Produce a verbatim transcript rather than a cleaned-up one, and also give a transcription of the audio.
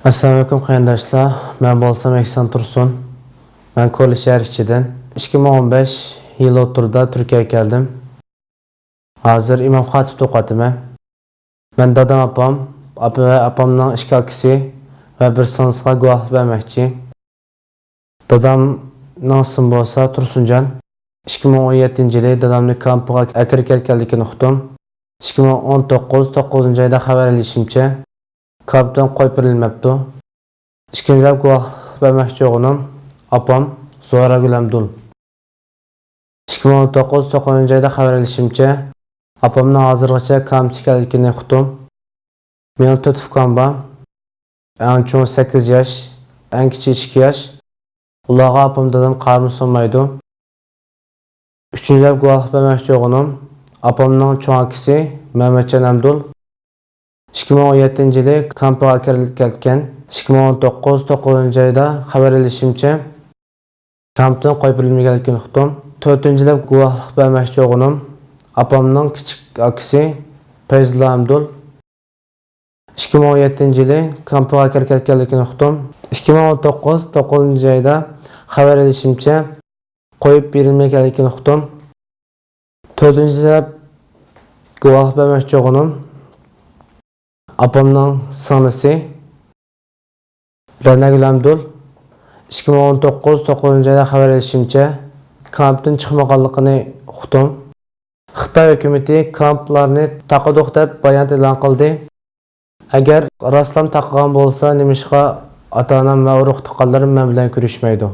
ئەسسالامۇئەلەيكۇم قېرىنداشلار، مەن بولسام ئېھسان تۇرسۇن. مەن كورلا شەھەر ئىچىدىن. ئىككى مىڭ ئون بەش يىل ئوتتۇرىدا تۈركىيەگە كەلدىم. ھازىر ئىمام خاتىپتە ئوقۇۋاتىمەن. مەن دادام، ئاپام، ئاپا ۋە ئاپامنىڭ ئىككى ئاكىسى ۋە بىر سىڭلىسىغا گۇۋاھلىق بەرمەكچى. دادامنىڭ ئىسمى بولسا تۇرسۇنجان. ئىككى مىڭ ئون يەتتىنچى يىلى دادامنى كامپىغا ئەكىرىپ كەلگەنلىكىنى ئۇقتۇم. ئىككى مىڭ ئون توققۇز، توققۇزىنچى ئايدا خەۋەر ئېلىشىمچە، كامپتىن قويۇپ بېرىلمەپتۇ. ئىككىنچىلەپ گۇۋاھلىق بەرمەكچى بولغىنىم ئاپام زوھرا گۈلەمدۇل. ئىككى مىڭ ئون توققۇز، توققۇزىنچى ئايدا خەۋەر ئېلىشىمچە، ئاپامنىڭ ھازىرغىچە كامپتا ئىكەنلىكىنى ئۇقتۇم. مېنىڭ تۆت ئۇكام بار. ئەڭ چوڭى سەككىز ياش، ئەڭ كىچىكى ئىككى ياش. ئۇلارغا ئاپام، دادام قارىمۇ سۇنمايدۇ. ئۈچىنچىلەپ گۇۋاھلىق بەرمەكچى بولغىنىم ئاپامنىڭ چوڭ ئاكىسى مەمەتجان ئەمدۇل. ئىككى مىڭ ئون يەتتىنچى يىلى كامپىغا ئەكىرىلىپ كەتكەن. ئىككى مىڭ ئون توققۇز، توققۇزىنچى ئايدا خەۋەر ئېلىشىمچە، كامپتىن قويۇپ بېرىلمىگەنلىكىنى ئۇقتۇم. تۆتىنچىلەپ گۇۋاھلىق بەرمەكچى بولغىنىم ئاپامنىڭ كىچىك ئاكىسى پەيزۇللا ئەمدۇل. ئىككى مىڭ ئون يەتتىنچى يىلى كامپىغا ئەكىرىپ كەتكەنلىكىنى ئۇقتۇم. ئىككى مىڭ ئون توققۇز، توققۇزىنچى ئايدا خەۋەر ئېلىشىمچە، قويۇپ بېرىلمىگەنلىكىنى ئۇقتۇم. تۆتىنچىلەپ گۇۋاھلىق بەرمەكچى بولغىنىم ئاپامنىڭ سىڭلىسى رەنە گۈلەمدۇل. ئىككى مىڭ ئون توققۇز، توققۇزىنچى ئايدا خەۋەر ئېلىشىمچە، كامپتىن چىقمىغانلىقىنى ئۇقتۇم. خىتاي ھۆكۈمىتى كامپلارنى تاقىدۇق دەپ بايانات ئېلان قىلدى. ئەگەر راستلام تاقىغان بولسا، نېمىشقا ئاتا-ئانام ۋە ئۇرۇق-تۇغقانلىرىم مەن بىلەن كۆرۈشمەيدۇ؟